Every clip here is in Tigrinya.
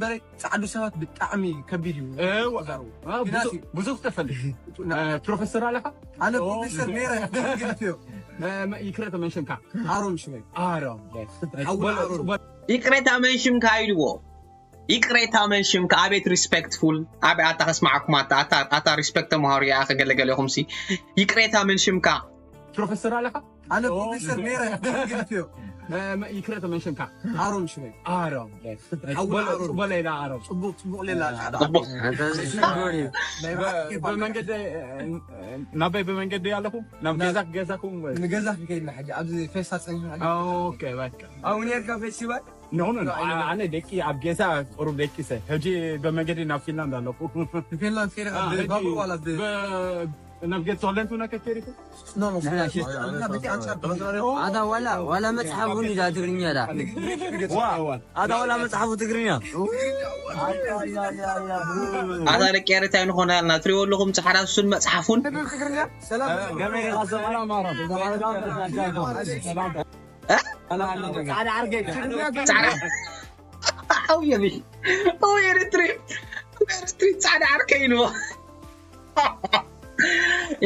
እምበረ ጻዕዱ ሰባት ብጣዕሚ ከቢድ እዩ። እወ። ዛሩ አ፣ ብዙ- ብዙሕ ተፈልጥ ፕሮፌሰር ኣለኻ? ኣነ ፕሮፌሰር ነይረ። ገፊዮ ይክረተ መንሽምካ ኣሮም ሽመይ ኣሮም ሓውል ኣሮም ይቅሬታ መን ሽምካ ኢልዎ። ይቅሬታ መን ሽምካ? ኣቤት ሪስፔክትፉል። ኣቤ ኣታ ከስማዕኩም ኣታ ኣታ ኣታ ሪስፔክት ተምሃሩ ያ ከገለገለኹም ሲ። ይቅሬታ መን ሽምካ? ፕሮፌሰር ኣለኻ? ኣነ ፕሮፌሰር ነይረ። ገፊዮ ይክረተ መንሽምካ ኣሮም ሽመይ ኣሮም ሓውል ኣሮም ጽቡቅ ሌላ ኣሮም ጽቡቅ ጽቡቅ ሌላ ጻዕዳ ጽቡቅ። ናይ ብሓቂ ኬፍ ኣለካ። ብመንገዲ ናበይ ብመንገዲ ኣለኹ ናብ ገዛ ገዛኹም ወይ ንገዛ ከይድና ሕጂ ኣብዚ ፌስታ ጸኒሕና ሕጂ ኦኬ በቃ ኣሁን የርካ ፌስቲቫል ኖ ኖ ኖ ኣነ ደቂ ኣብ ገዛ ቁሩብ ደቂ ሰ ሕጂ ብመንገዲ ናብ ፊንላንድ ኣለኹ ፊንላንድ ከይደ አ፣ ሕጂ ባቡር ዋላ ብ- ብ- Una vez que tolento una que quiere. No, no, no. Ada wala, wala መጽሓፉ እንዳ ትግርኛ ዳ። Ada wala መጽሓፉ ትግርኛ። ኣታ ደቂ ኤረ እንታይ ንኾን ያልና ትሪእዎ ኣለኹም ጻዕዳ እሱን መጽሓፉን ጻዕዳ ዓርከይ ጻዕዳ ኣው የቢ ኦ ኤርትሪ ኤርትሪ ጻዕዳ ዓርከይ ኢልዎ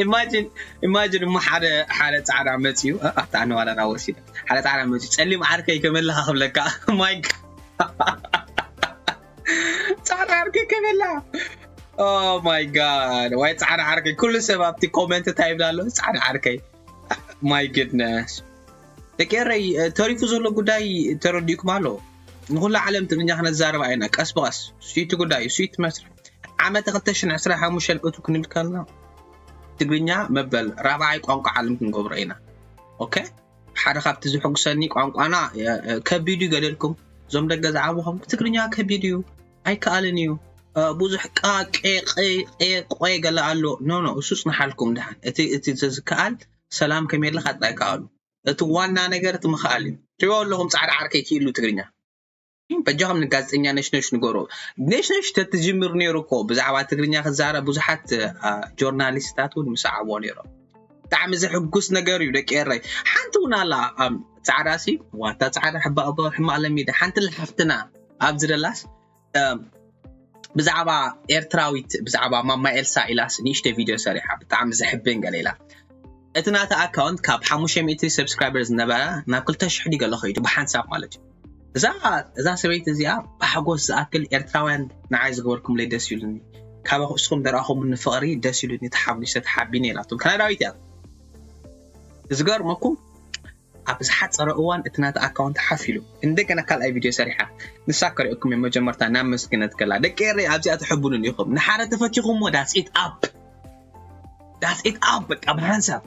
ኢማጂን ኢማጂን እሞ ሓደ ሓደ ጻዕዳ መጽዩ ኣታ ኣነዋላና ወሲደ ሓደ ጻዕዳ መጽዩ ጸሊም ዓርከይ ከመልኻ ክብለካ ማይ ጻዕዳ ዓርከይ ከመላ Oh my god ዋይ ጻዕዳ ዓርከይ ኩሉ ሰብ ኣብቲ ኮመንት እንታይ ይብል ኣሎ ጻዕዳ ዓርከይ my goodness ደቂ ኤረይ ተሪፉ ዘሎ ጉዳይ ተረዲእኩም ኣሎ ንኩላ ዓለም ትግርኛ ክነዛረባ ኢና ቀስ ብቀስ ስይቲ ጉዳይ ስይቲ መስርሕ ዓመት ክልተ ሽሕን ዕስራን ሓሙሽተን እቱ ክንብል ከለና ትግርኛ መበል ራብዓይ ቋንቋ ዓለም ክንገብሮ ኢና ኦኬ ሓደ ካብቲ ዝሕጉሰኒ ቋንቋና ከቢድ እዩ ገለልኩም እዞም ደገ ዝዓብኹም ትግርኛ ከቢድ እዩ ኣይከኣልን እዩ ብዙሕ ቃ ቄ ቆ ገለ ኣሎ ኖ ኖ እሱ ፅንሓልኩም ድሓን እቲ እቲ ዝከኣል ሰላም ከመየለካ ጥራይ ከኣሉ እቲ ዋና ነገር እቲ ምኽኣል እዩ ትሪኦ ኣለኹም ፃዕዳ ዓርከይ ክኢሉ ትግርኛ በጃኹም ንጋዜጠኛ ነሽነሽ ንገሮ ነሽነሽ ተትጅምር ነይሩ እኮ ብዛዕባ ትግርኛ ክዛረብ ብዙሓት ጆርናሊስታት እውን ምስ ዓብዎ ነይሮም ብጣዕሚ ዘሕጉስ ነገር እዩ ደቂ ኤረይ ሓንቲ እውን ኣላ ፃዕዳ ሲ ዋታ ፃዕዳ ሕባእ ሕማቕ ለሚዳ ሓንቲ ለሓፍትና ኣብዚ ደላስ ብዛዕባ ኤርትራዊት ብዛዕባ ማማ ኤልሳ ኢላስ ንእሽተይ ቪድዮ ሰሪሓ ብጣዕሚ ዘሕብን ገለ ኢላ እቲ ናታ ኣካውንት ካብ ሓሙሽተ ሚእቲ ሰብስክራይበር ዝነበረ ናብ ክልተ ሽሕ ድዩ ገለ ከይዱ ብሓንሳብ ማለት እዩ እዛ እዛ ሰበይቲ እዚኣ ብሓጎስ ዝኣክል ኤርትራውያን ንዓይ ዝገበርኩምለይ ደስ ይሉኒ ካብ እስኹም ደረኣኹምኒ ፍቕሪ ደስ ይሉኒ ተሓጒሰ ተሓቢነ ኢላቶም ካናዳዊት እያ ዝገርመኩም ኣብ ዝሓፀረ እዋን እቲ ናታ ኣካውንት ሓፍ ኢሉ እንደገና ካልኣይ ቪድዮ ሰሪሓ ንሳ ከሪኦኩም እየ መጀመርታ ናብ መስግነት ከላ ደቂ ኤረይ ኣብዚኣ ትሕብኑን ኢኹም ንሓደ ተፈቲኹሞ that's it up that's it up በቃ ብሓንሳብ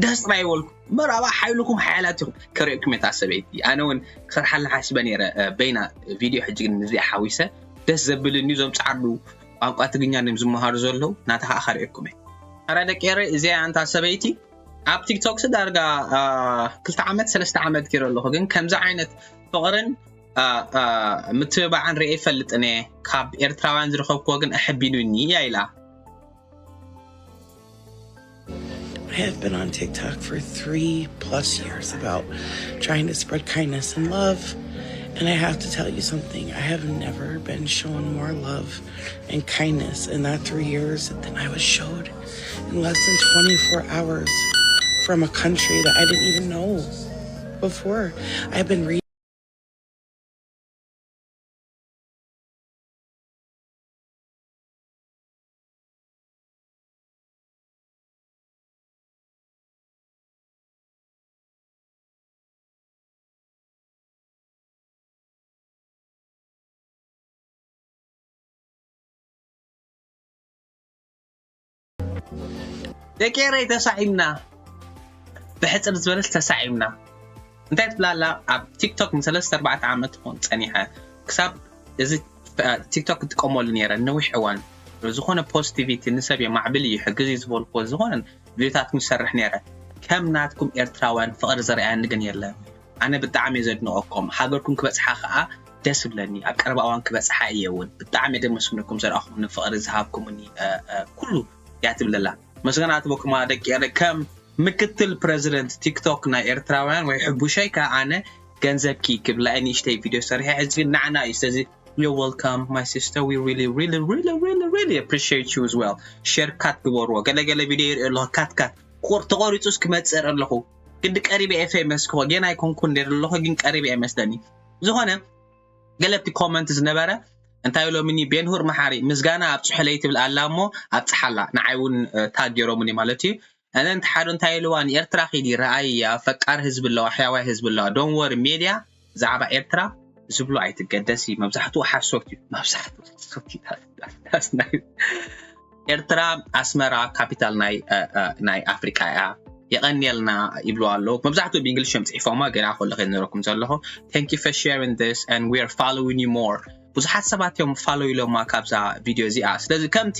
ደስ ጥራይ ይበልኩ መራባ ሓይልኩም ሓያላት ኢኹም ከሪኦኩም እየ እታ ሰበይቲ ኣነ እውን ክሰርሓላ ሓሲበ ነይረ በይና ቪድዮ ሕጂ ግን ንዚኣ ሓዊሰ ደስ ዘብልኒ እዞም ፃዓዱ ቋንቋ ትግርኛ እዮም ዝመሃሩ ዘለዉ ናታ ከዓ ከሪኦኩም እየ ኣረ ደቂ ኤረይ እዚኣ ኣንታ ሰበይቲ ኣብ ቲክቶክ ዳርጋ ክልተ ዓመት ሰለስተ ዓመት ገይረ ኣለኹ ግን ከምዚ ዓይነት ፍቕርን ምትብባዕን ርኤ ይፈልጥን እየ ካብ ኤርትራውያን ዝረኸብክዎ ግን ኣሐቢኑኒ እያ ኢላ I have been on TikTok for three plus years about trying to spread kindness and love. And I have to tell you something, I have never been shown more love and kindness in that three years than I was showed in less than twenty-four hours from a country that I didn't even know before. I've been reading. ደቂ ኤረይ ተሳዒምና ብሕፅር ዝበለስ ተሳዒምና እንታይ ትብላላ ኣብ ቲክቶክ ንሰለስተ ኣርባዕተ ዓመት ትኾን ፀኒሐ ክሳብ እዚ ቲክቶክ ክጥቀመሉ ነይረ ነዊሕ እዋን ዝኾነ ፖዚቲቪቲ ንሰብ የማዕብል እዩ ሕግዝ እዩ ዝበልኩዎ ዝኾነ ቪዲዮታት ክሰርሕ ነይረ ከም ናትኩም ኤርትራውያን ፍቕሪ ዘርኣያኒ ግን የለን ኣነ ብጣዕሚ እየ ዘድንቐኩም ሃገርኩም ክበፅሓ ከዓ ደስ ይብለኒ ኣብ ቀረባ እዋን ክበፅሓ እየ እውን ብጣዕሚ እየ ደመስግነኩም ዘርኣኹምኒ ፍቕሪ ዝሃብኩምኒ ኩሉ እያ ትብለላ መስገና ትበኩማ ደቂ ኤረ ከም ምክትል ፕረዚደንት ቲክቶክ ናይ ኤርትራውያን ወይ ሕቡሸይ ከዓ ኣነ ገንዘብኪ ክብላ ንእሽተይ ቪድዮ ሰሪሐ ሕዚ ግን ናዕና እዩ ስለዚ You're welcome, my sister. We really, really, really, really, really appreciate you as well. Share cut ግበርዎ። ገለ ገለ ቪድዮ ይርኢ ኣለኹ ካት ካት ቁር ተቆሪጹስ ክመጽእ ኣለኹ። ግዲ ቀሪበ ኤ ፌመስ ክኾ ጌና ኣይኮንኩን ነይረ ኣለኹ ግን ቀሪበ እየ መስለኒ። ዝኾነ ገለ ኣብቲ ኮመንት ዝነበረ እንታይ ኢሎምኒ ቤንሁር መሓሪ ምስጋና ኣብጽሑለይ ትብል ኣላ እሞ ኣብጽሓላ ንዓይ እውን ታግ ገይሮምኒ ማለት እዩ። እነ እንተ ሓደ እንታይ ኢልዋ ንኤርትራ ኺዲ ረኣይያ ፈቃር ህዝቢ ኣለዋ ሕያዋይ ህዝቢ ኣለዋ don't worry media ብዛዕባ ኤርትራ ዝብሎ ኣይትገደሲ መብዛሕትኡ ሓሶት እዩ መብዛሕትኡ ሓሶት እዩ ኤርትራ ኣስመራ ካፒታል ናይ ናይ ኣፍሪቃ እያ የቐንየልና ይብሉ ኣለዉ መብዛሕትኡ ብእንግሊሽ እዮም ፅሒፎማ ገና ከሎ ከይነረኩም ዘለኹ thank you for sharing this and we are following you more ብዙሓት ሰባት እዮም follow ኢሎማ ካብዛ ቪድዮ እዚኣ ስለዚ ከምቲ